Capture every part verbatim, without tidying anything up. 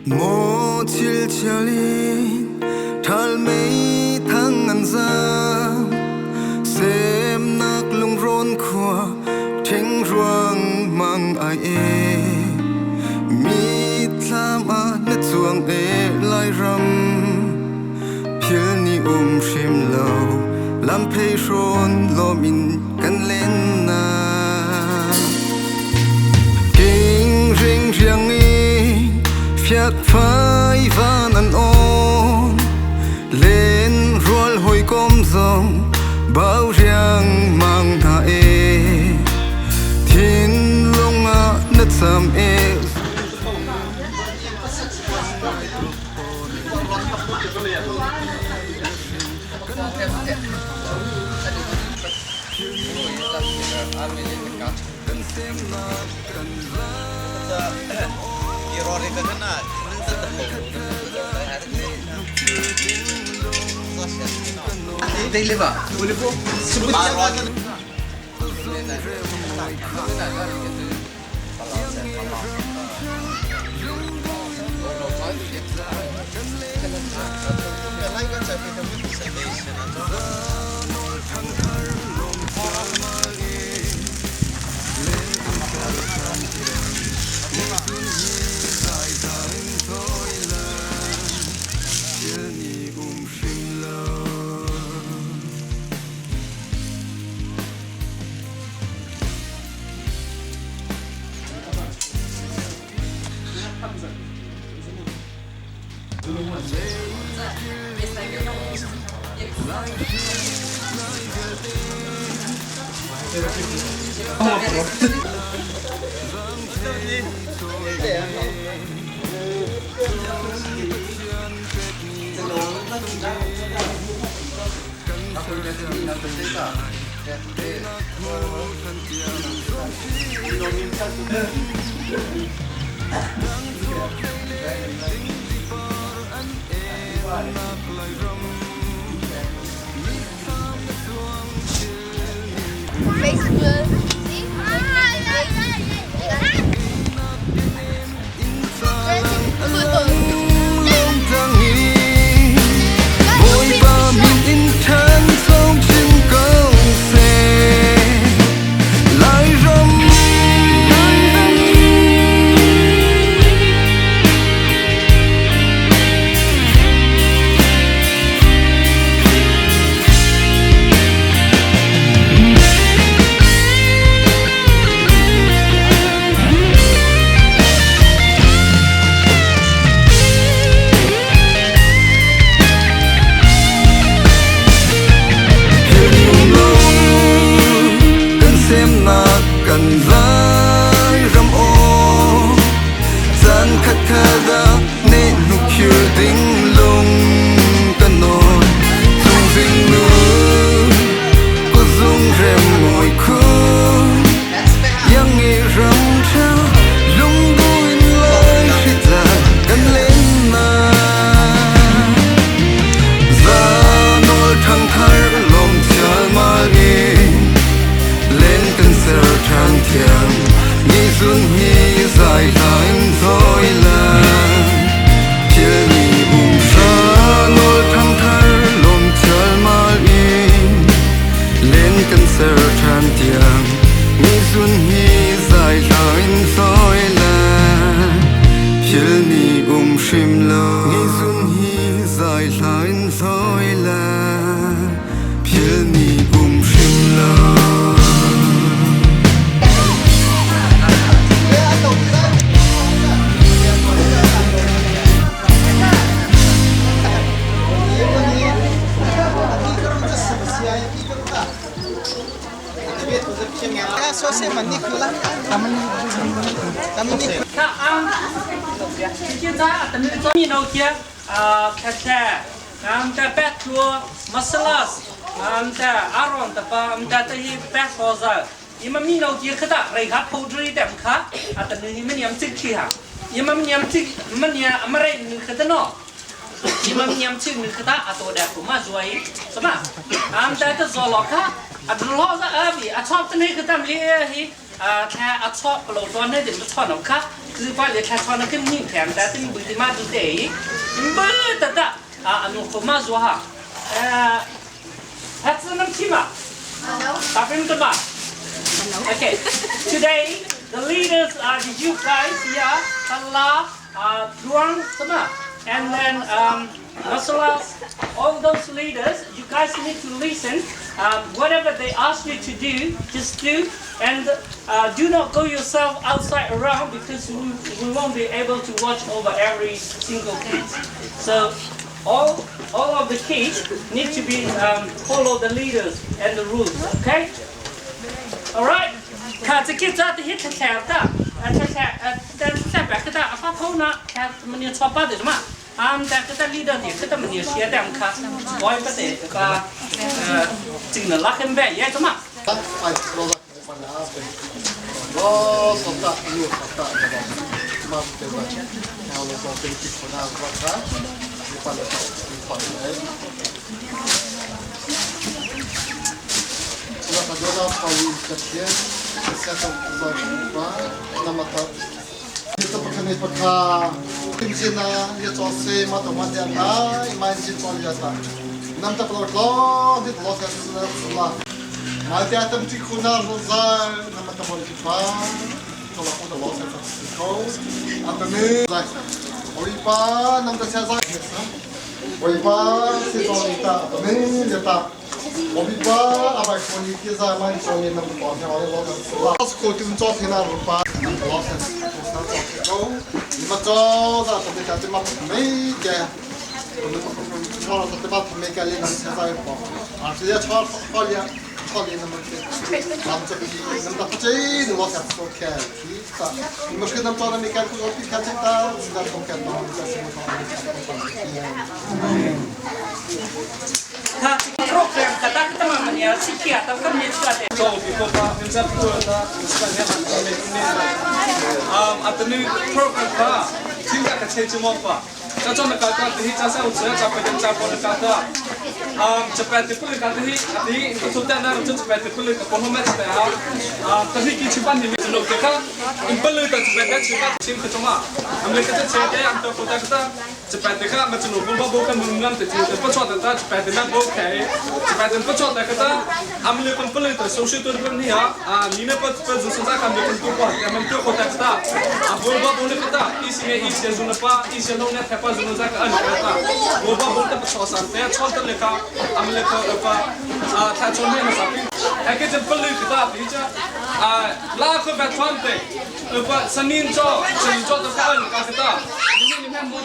Maw chilchial in thalmei thang an zam, semnak lungron khua thingruang mang ai e. Mi tlam ah na cuang e Lairam, phil ni um hrim lo, lamphei hrawn lawm in kan lenna. King ring riang in fiat fai van an om, len rual hoi kom zong bau riang mang hna e. Thinlung ah na cam e. Kan semnak kan Lairam aw, caan khatkhat ah neh hnuk khir ding lung ka nawn. Cungzing nu, kuzung rem mawi khun, yang i ram ṭha, lungbu in lai hrit lai kan lenna. Zanawl ṭhangthar lawm thial mal in len kan ser ṭhan thiang, ngeizun hi zai hla in zawi la. Thil ni um hra nawl ṭhangthar lawm thial mal in len kan ser ṭhan thiang, ngeizun hi zai hla in zawi la. Thil ni um hrim lo, ngeizun hi zai hla in zawi la. Thil ni um hrim lo. Ka ang, kita, kita, mi no kia, ah, kata, am ta pet tua, masalas, am ta aron ta pa, am ta ta hi pet ko za. I mami no kia kata, rei khat pho dri tem kha, ata ni mani am cik khi ha. I mami am cik, mani am rei ni kata no. I mami am cik ni kata, ato da ko ma zuai, sama. Am ta ta zo lo kha, a dro lo za abi, a chop ta ni kata am li hi. A, thla a chawk lo tuan ne din chawk no kha. Zu pa le thla chawk na kim ni thiam ta tin bu ti ma du te. Mbu ta ta. A, anu ko ma zu ha. A, that's the name Tima. Hello. Tapin ta ma. Okay. Today, the leaders are you guys here. Kala, uh, Tuang, Tama, and then, um, Masalas, all those leaders, you guys need to listen. Um, whatever they ask you to do, just do, and, uh, do not go yourself outside around, because we, we won't be able to watch over every single kid. So all, all of the kids need to be, um, follow the leaders and the rules, okay? All right? Kha, ti ki cha ti hi thla thla ta. A, thla thla, a, ta thla ba ka ta, a fa tho na, kha mani chawk pa de ma. Am ta ka ta leader ni, ka ta mani sia ta kha. Boy pa te ka, eh, ting na la khen ba ya ta ma. Oi pa, nam ta sia zai. Oi pa, si tawh ta, ta ni ta. Oi pa, a bai ko ni ki za mai ko ni nam ko ni oi lo ta. Ko ti un cho thina ru pa. Nam ko sa sa cho ko. Ni ma cho za ta ni ta ti ma me ke. Ko ni ko ni cho ta ti ma me ke le nam sia zai ko. A ti ya cho ko ya. Ko ni nam ke. Nam cho ki nam ta che ni lo sa so ke. Kha, program kha ta, kha ta ma mania, si kia ta, kha mi sa de. So, before pa, mi sa pu ta, mi sa ne ma, mi ne. Um, at the new program kha, thim kha ka che che mo pa. Cha chon na ka ta, ti hi cha sa u cha, cha pa cha pa na ka ta. Um, cha pa ti pu ka ti hi, ti hi, ko so ta na cha pa ti pu ka po ho ma cha pa. Um, ta hi ki chi pa ni mi no ke kha. Im pa lu ta cha pa ka chi pa chi ka to ma. Am le ka ta che te, am ta ko ta ka ta. Chapate kha ma chunu bumba bo kha mung ngam te chunu te pa chwa ta ta chapate na bo khai. Chapate pa chwa ta kha ta amle pun pun ta so shi to pun ni ha. A ni ne pa pa zu sa kha me pun tu pa ya man tu ko ta ta. A bumba bo ne kha ta isi ne isi zu na pa isi no ne kha pa zu na ka an kha ta. Bumba bo ta pa chwa sa te chwa ta le kha amle pa pa a ta chwa ne na sa pi. A ke chen pun le kha ta pi cha. A la ko ba chwa te. Upa sanin cho, sanin cho ta ka an ka ta. Ni ni mo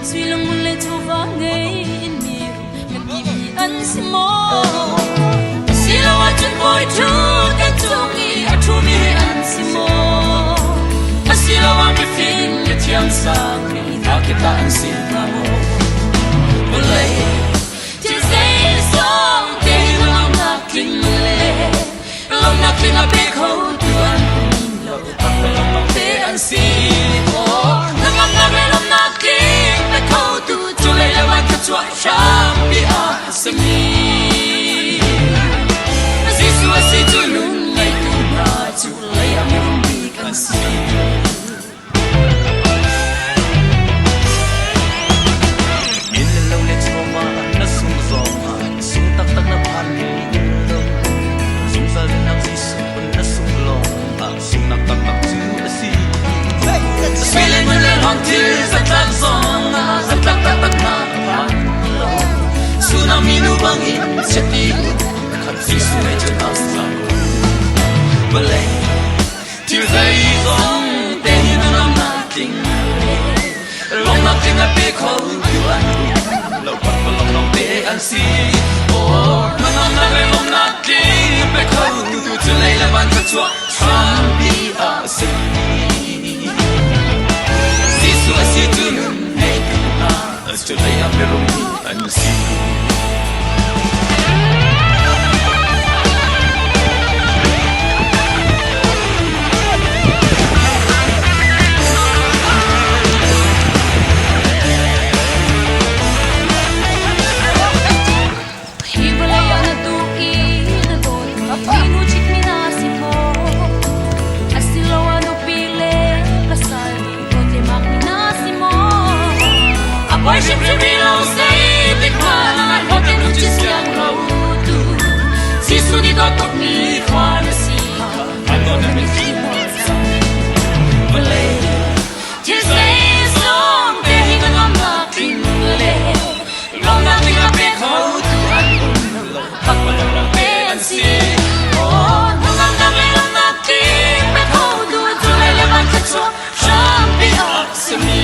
Sui lung mun le chu va ngei in mi ru kan ki mi an si maw? A si lo a chun voi thu te chung i a thu mi an si maw? A si lo a mi fin le thiang sang mi ta ki ta an si maw? Bulai thil sei sawng te hi na lam na king le. Lawmhnak tling a pek ho tu an um lo, tak lawmhnak te an si. Aw, na ngamnak le lawmhnak tling pek ho tu, cu lei le van kha chuah hrampi a si mi. Jesuh a si cu lung ngei tu hna cu lei a mi um bik an si. Min le lo le chawva na sung zongah sung taktak na phan lo. Zungzal le nak Jesuh na sung lawngah sungnak taktak cu a si. Sui le mun le hong thil zatlak zongah zatlak taktak na phan lo. Sunami nu bangin cheti khat Jesuh le cun a sang. Balei Thil zeizong te hi na lamnak tling le lawmhnak tling a pek kho tu an um lo, pakpalawng lawng te an si. Aw, na ngamnak le lawmhnak tling pek kho tu cu lei le van kha chuah hrampi a si. Jesuh Cu lei a mirum an si. Hi vawlei ah na tu i na dawt, mi nu cik mi na si maw? A si lo a nupi le pasal, dawt le mak mi na si maw? A buai hrimhrim rih lo zei tik hmanh ah, dawt le nu cik siang lo tu Jesuh nih dawt tuk mi khua na si. A dawt na min khi maw? Vawlei thil zei zong te hi na ngamnak ding le lawmhnak ding a pek hotu an um lo. Pakpalawng lawng te an si. Aw, na ngamnak le lawmhnak ding pek hotu, cu lei le van thluachuah hrampi a simi.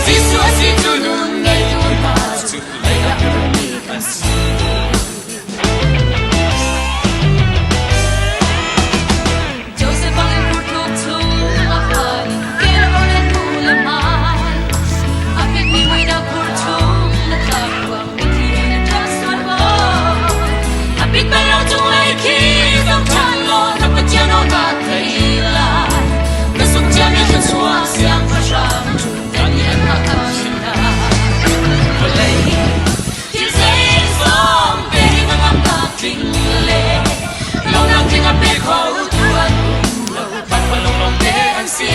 Jesuh a si cu nun ngeitu hna cu lei ah mi kan si. Joseph bangin hmuh tluk chung a phan, Pharaoh le hnu le hman a pekmi muida khur chung na tlak ruang mithi na ṭuan sual maw? A pit bal lo cung lei khi zoh ṭhan law, na Pathian awknak thei lai, na sung ciami thluachuah siangtho hram ṭum kan i an ngah kha hna. Vawlei thil zeizong te hi na ngamnak ding le lawmhnak ding a pek hotu an um lo, pakpalawng lawng te an si.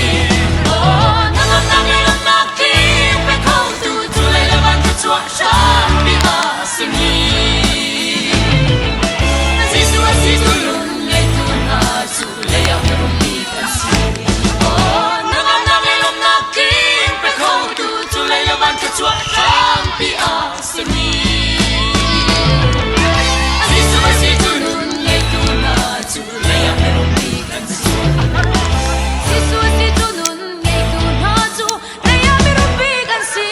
Aw, na ngamnak le lawmhnak ding pek hotu, cu lei le van thluachuah hrampi a simi. Jesuh a si cu nun ngeitu hna cu lei ah mirum bik an si. Aw, na ngamnak le lawmhnak ding pek hotu, cu lei le van thluachuah hrampi a simi. Jesuh a si cu nun ngeitu hna cu lei ah mirum bik an si. Jesuh a si cu nun ngeitu hna cu lei ah mirum bik an si.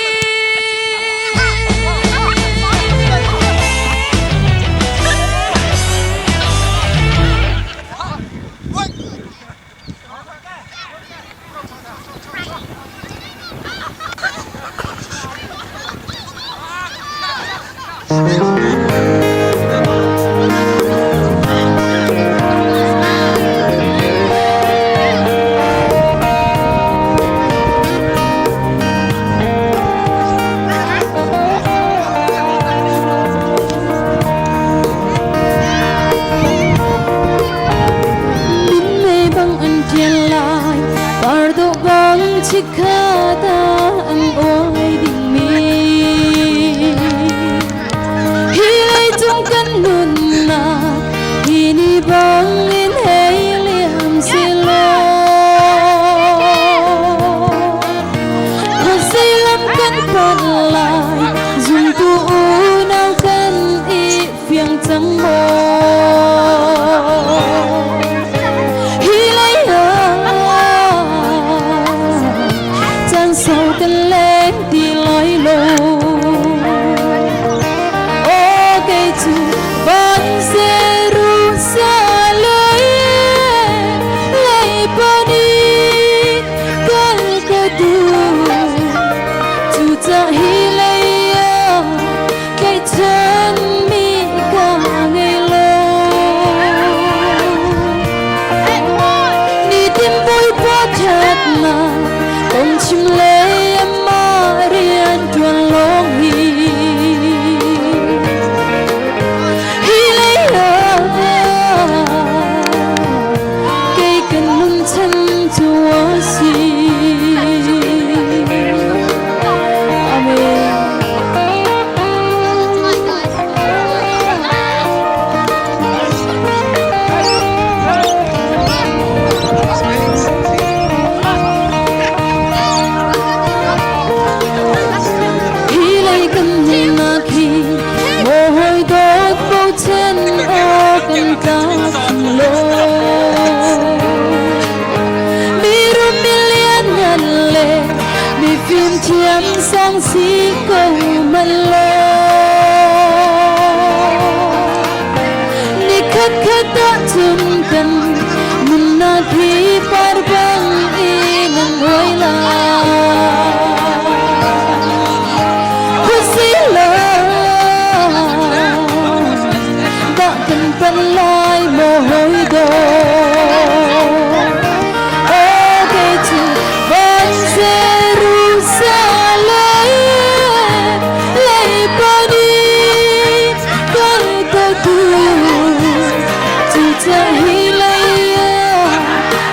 Minmei bang an ṭial lai, par dawh bang chikkhat ah an uai dingmi. Hi leitung kan nunnak hi ni bangin hei liam seh law, khuazei lam kan pan lai, zumtu unau kan i fiang cang maw? Hi lei ah caan so kan leng ti lai lo. Aw, kei cu van Jerusalem lei pan i kal ka duh. Cucaah hi lei ah tlaih chan mi ka ngei lo. Nitin Bawipa ṭhatnak kong chim lei amah rian ṭuan lawng hi. Hi lei ah kei kan nun chan cu a si. Amen. Hi lei kan nunnak hi mawhawi dawt bochan awk kan tlak lo. Mirum milian ngan le mifim thiam sang si ko man lo. Ni khatkhat ah cun kan nunnak hi par bang in an uai lai. Pan lai maw hawi daw. Aw kei cu van Jerusalem lei panin kal ka duh. Cucaah hi lei ah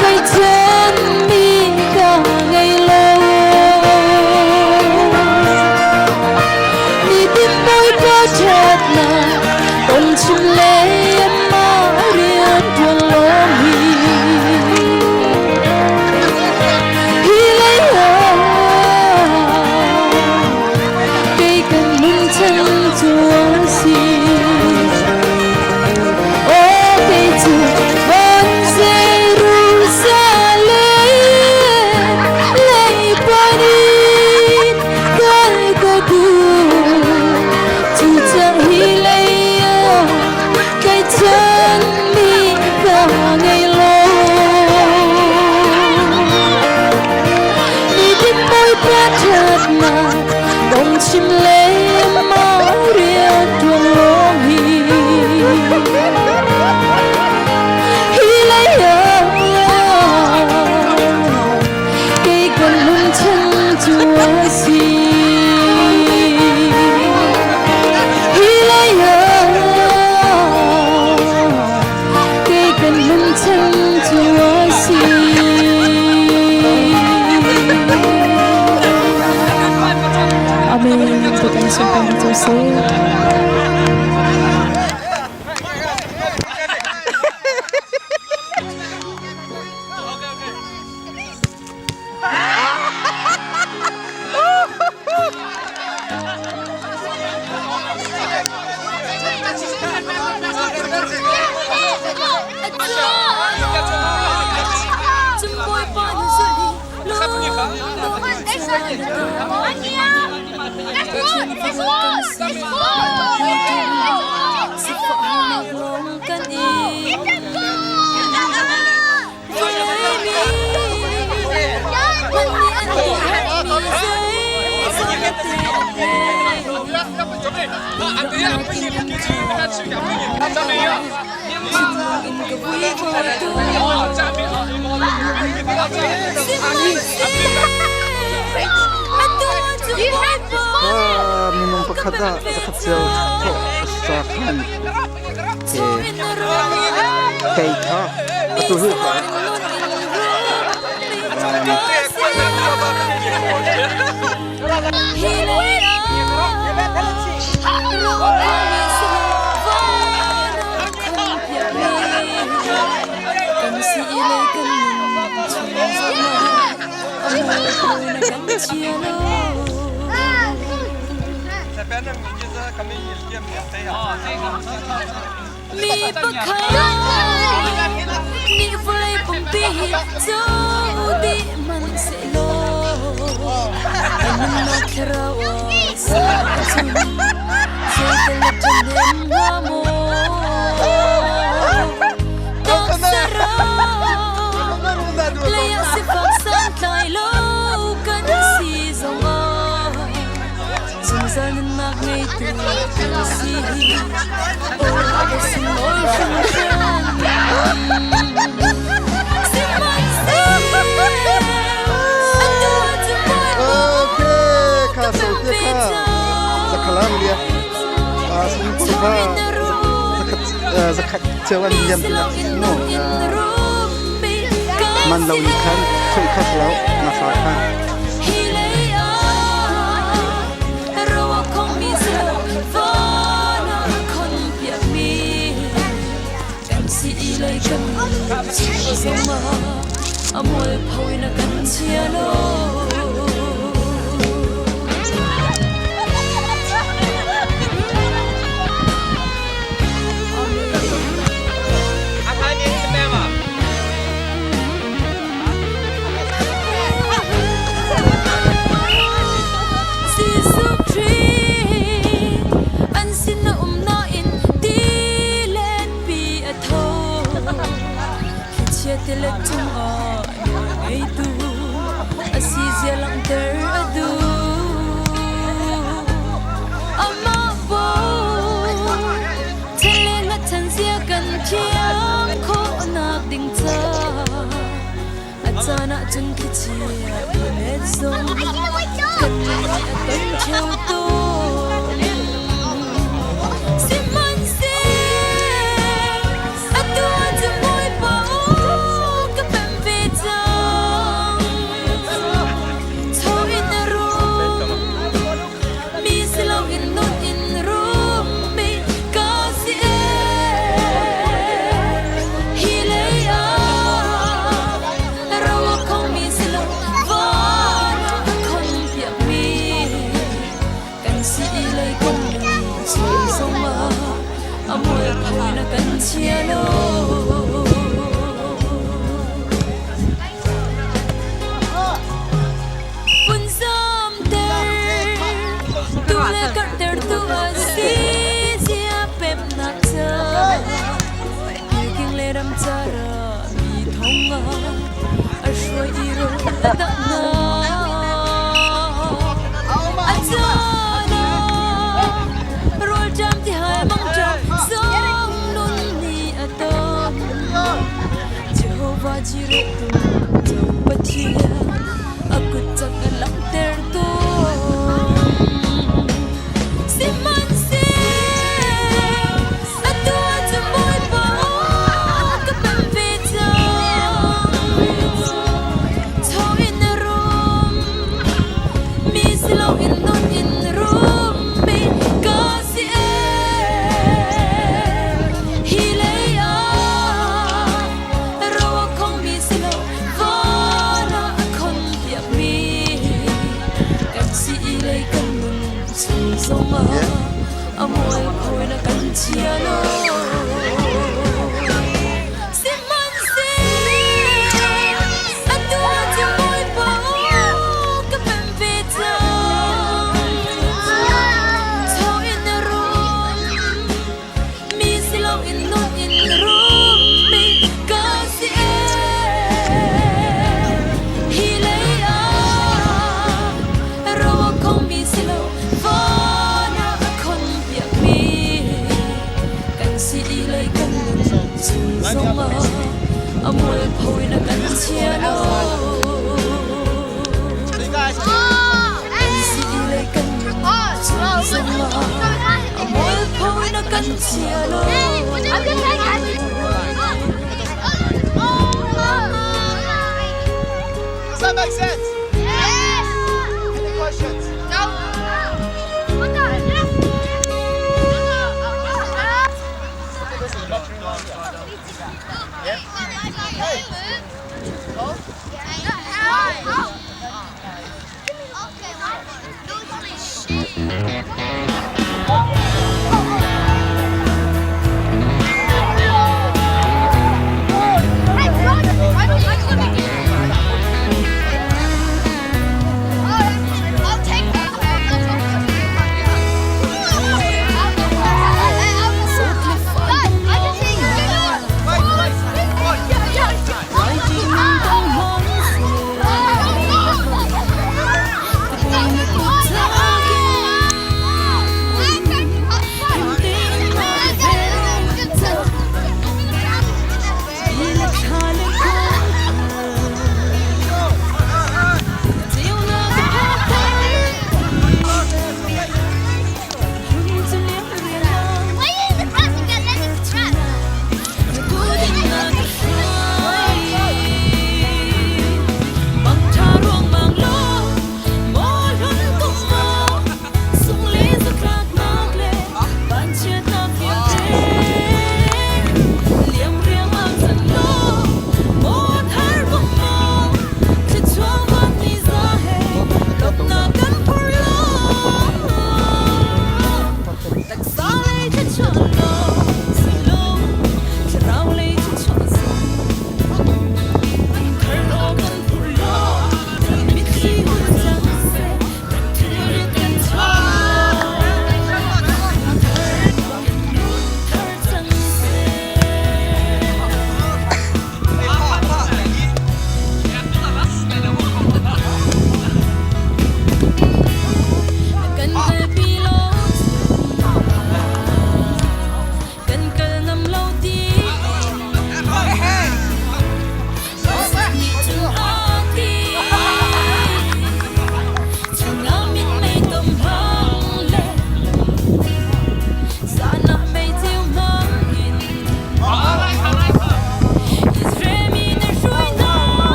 kei chan mi ka ngei lo. Nitin Bawipa ṭhatnak kong chim le amah rianṭuan lawng hi. Hi lei ah kei kan nun chang cu a si. Aw kei cu van Jerusalem lei panin kal ka duh. Cucaah hi lei ah kei chan mi ka ngei lo. Nitin Bawipa ṭhatnak kong chim le amah rianṭuan lawng hi. Hi lei ah kei kan nun chang cu a si. Hi lei ah kei kan nun chang cu a si. Amen. Tutan sunpeng cu si. Ah, minung pakhat ah zakhat cio thawh a si caah khan, eh, kei kha atu hlu kha. Mi pakhat nih vawlei pumpi hi co dih hmanh sehlaw, a nunnak thlarau ah si ahcun, zeitin na ṭanhnem hnga maw? Tawngsa ram lei ah sifak santlai lo kan si zongah, zungzal nunnak ngeitu kan si hi. Aw, a sunglawi hringhran. Sihmanhsehlaw, atu cu Bawipa Okay, kha ka so te kha pek zakhalam lia. Ah, sungkul kha zakhat, ah, zakhat. Ceuan liam tu nak mu, ah, man lo in khan, khui kha lo, na fa khan. Kan si i lei kan si zongah a mualpho in a kan chia lo. Jesuh Khrih an sin a um nain ti lenpi a tho. Thlichia tilet cungah ngeitu a si Sana chun kichia i let zong, ka ti a ton cheu to. Siman se, a tua chu moi pa o, ka pem ve chang. Cho in a rum, mi si lo in nun in rum mi ka si e. Hi lei a, ro a khong mi si lo, van a khon piak mi kan si i lei kan nun chung zong a, a mualpho na kan chia lo. Pun zam ter, tu le kar ter tu a si zia pep na cha. King le ram cha ra mi thong a, a shuai i ro a da na. A cha na, rol jam ti hai mang jam zong nun ni a tam. Jehovah Jireh tung, Jehovah Pathian a kut chak a langter tung. Siman se, a tua chu moi pa o, ka pem ve chang. Cho in a rum, mi si lo in nun in rum mi ka si e. Hi lei a, ro a khong mi si lo, van a khon piak mi kan si i lei kan nun chung zong a, a mualpho na kan chia lo. Siman se, a tua chu moi pa o, ka pem ve chang. Cho in a rum, mi si lo in nun in rum mi ka si e. Hi lei a, ro a khong mi si lo, van a khon piak mi kan si i lei kan nun chung zong a, a mualpho na kan chia lo. Kan si i lei kan nun chung zong a, a mualpho na kan chia lo. Does that make sense? Yes. Any questions? No. What the? Yes.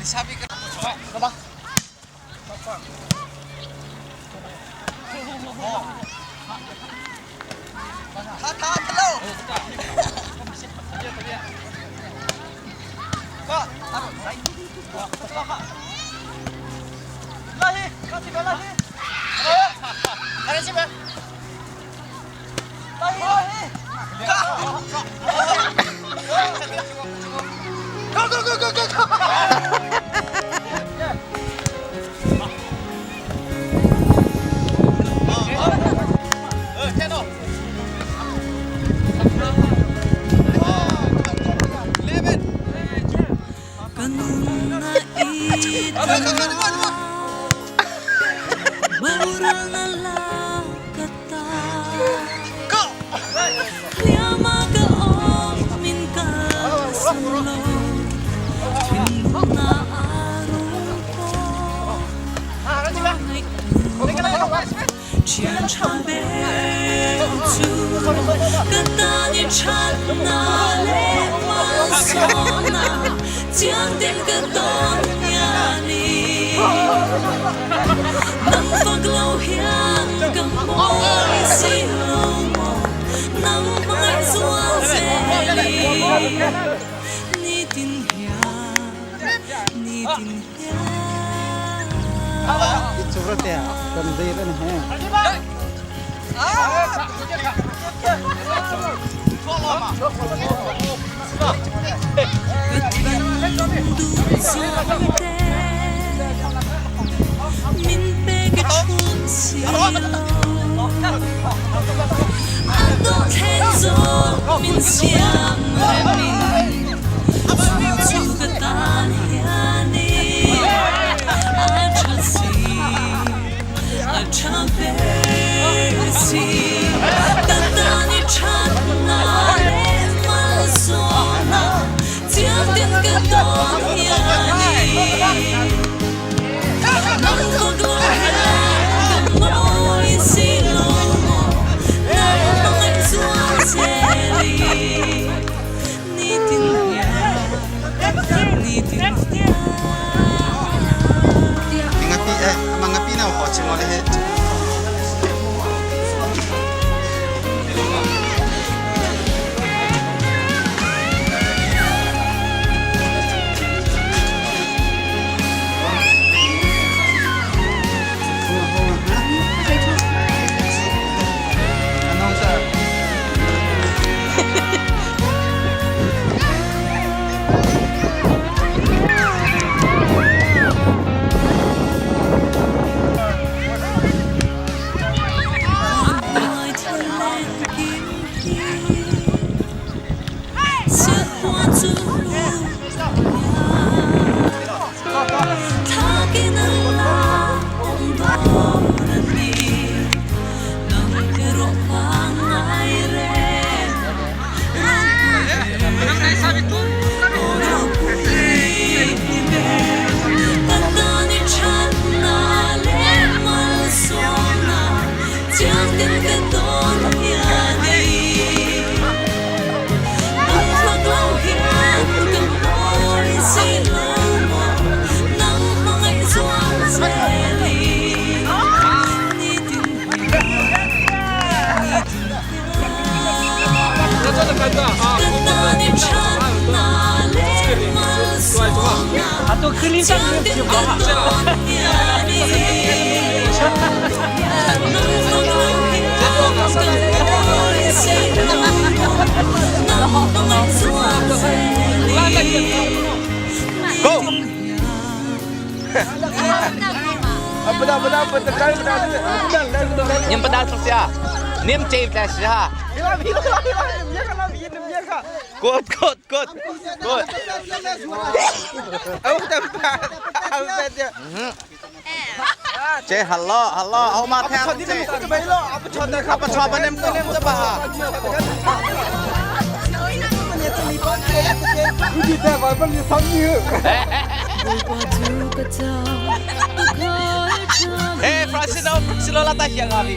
Sabi ka. Ka ba? Tha, tha, tha lo. Ka. Lahi, ka ti ka lahi. Ka na si ba? Go, go, go, go, go, go! Ka nunna i ta boral na la ka ta. Liama ka om min ka sum lo. Thin na a rung ko. Chiang cha be chu ka ta ni chan na le ma so na. Chiang tin ka ton ya ni. Nang fak lo hiang ka mo si lo mo. Nang mai zual se li. Ni tin hiang, ni tin hiang. Ki chura te, kan dei ren he. Min pe ka chun si lo. A do theng zo min siam re min. Chu ka tan hian ni. A cha si. A tha ve si, ka ta ni chan na le mal so na, chiang tin ka ton ya ni. Nang ko lo ya, ka mo i si lo mo, nang ko ngai zual se li. Ni tin ya, ni tin ya. Ngapi, eh, ama ngapi na ko chimo le he. Go! Nim padal sa siya. Nim cave na siya. Good, good, good, good. Che, hello, hello. Au ma thang che. Apa chwa ba nem ko nem ba. Hey, Francino, Francino la ta hiang abi.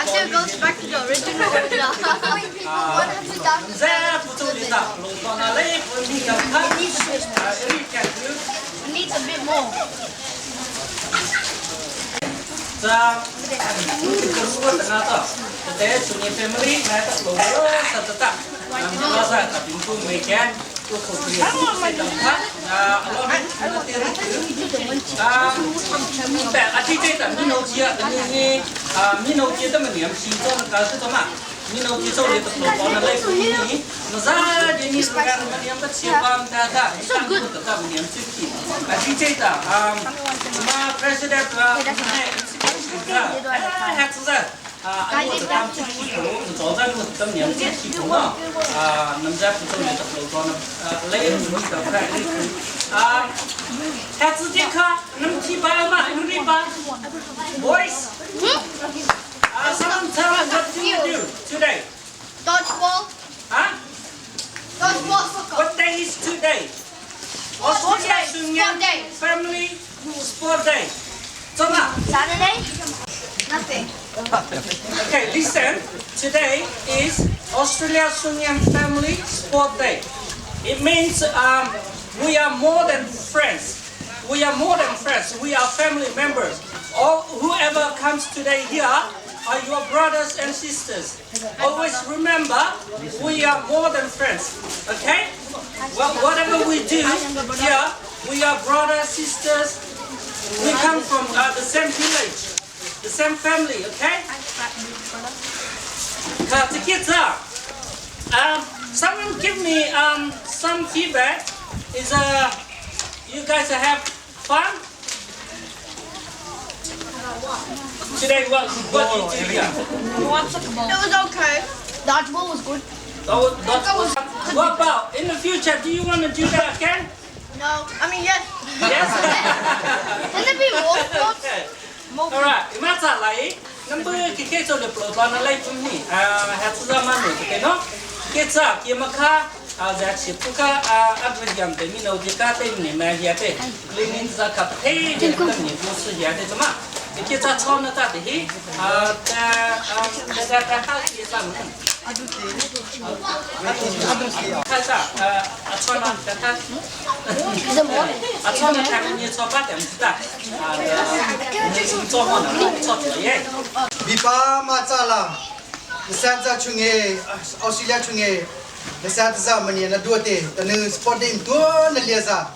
Until it goes back to the original owner. Needs a bit more. Sa, ka suat nga ta. Te, suni family, na ta lo, sa ta ta. Ang sa ta pin ku me ke, ku ku ku ku se ta ta. Ah, alo, na te ri. Ah, pe, a ti te ta, mi no chia, ni ni, ah, mi no chia ta ma niam si to ka su ta ma. Mi no chia so le ta lo ko na le ku ni. No za de ni ka ma niam ta chia pa ta ta. So good. Ta ma niam si ki. A ti te ta, um, ma president la, Boys, uh, someone tell us what you do today. Dodgeball. Huh? Dodgeball soccer. What day is today? Australia Sungian Family Sport Day. Zama. Saturday? Nothing. Okay, listen. Today is Australia Sungian Family Sport Day. It means, um, we are more than friends. We are more than friends. We are family members. All whoever comes today here are your brothers and sisters. Always remember, we are more than friends, okay? Well, whatever we do here, we are brothers, sisters. We come from, uh, the same village, the same family, okay? Ka tikit sa. Um, someone give me, um, some feedback. Is, uh, you guys have fun? Today, what, what you do here? It was okay. Dodgeball was good. That was, that was, what about in the future? Do you want to do that again? No. I mean, yes. Yes? Can there be more sports? Okay. All right. Ima sa lai. Number ki ke cho le pro to na lai tum ni. Ah, ha tsa ma no ke no. Ke tsa ki ma kha, ah, za chi pu kha, ah, a gri yam te mi no ke ka te ni ma ya te. Cleaning za ka te ni te ni ko su ya te ma. Ke tsa cho na ta te hi. Ah, ta, ah, ta, ta, ta, ta, ki sa no. Ka sa, ah, a cho na ta ta. A cho na ta ni cho pa te ta. Ah, ta, cho mo na, cho cho ye. Bipa ma cha la. Nasan za chunge, Australia chunge, nasan za mani na dua te, ta nu sport day tua na lia za.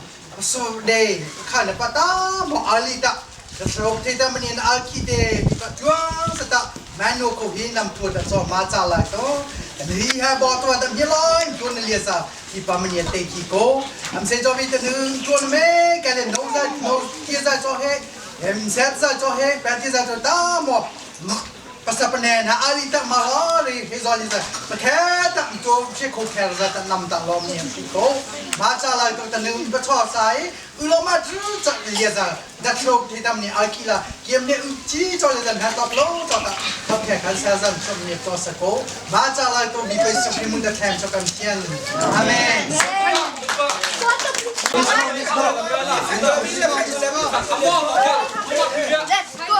Su day, kha na pa ta mo ali ta. Ka srok te ta mani na alki te, pa tuang sa ta, mano ko hi nam tua ta so ma cha lai to. Ta nu hi ha bo tua ta mi lai tua na lia za. Bipa mani te ki ko. Am se jo mi ta nu tua na me, ka le no za, no tia za so he. Em se za so he, pa tia za so ta mo. Pasal penen ha ali tak ma lo ri he zon li sa. Pakhe tak tu che ko khe za tak nam tak lo mi ko. Ma cha lai ko ta nu pa cho sai. U lo ma tru cha li za. Da tro the tam ni a ki la. Kiem ne u chi cho li za na top lo cho ta. Top khe kan sa zan cho mi to sa ko. Ma cha lai ko mi pe su ki mun da khem cho kan tian. Amen. Let's go.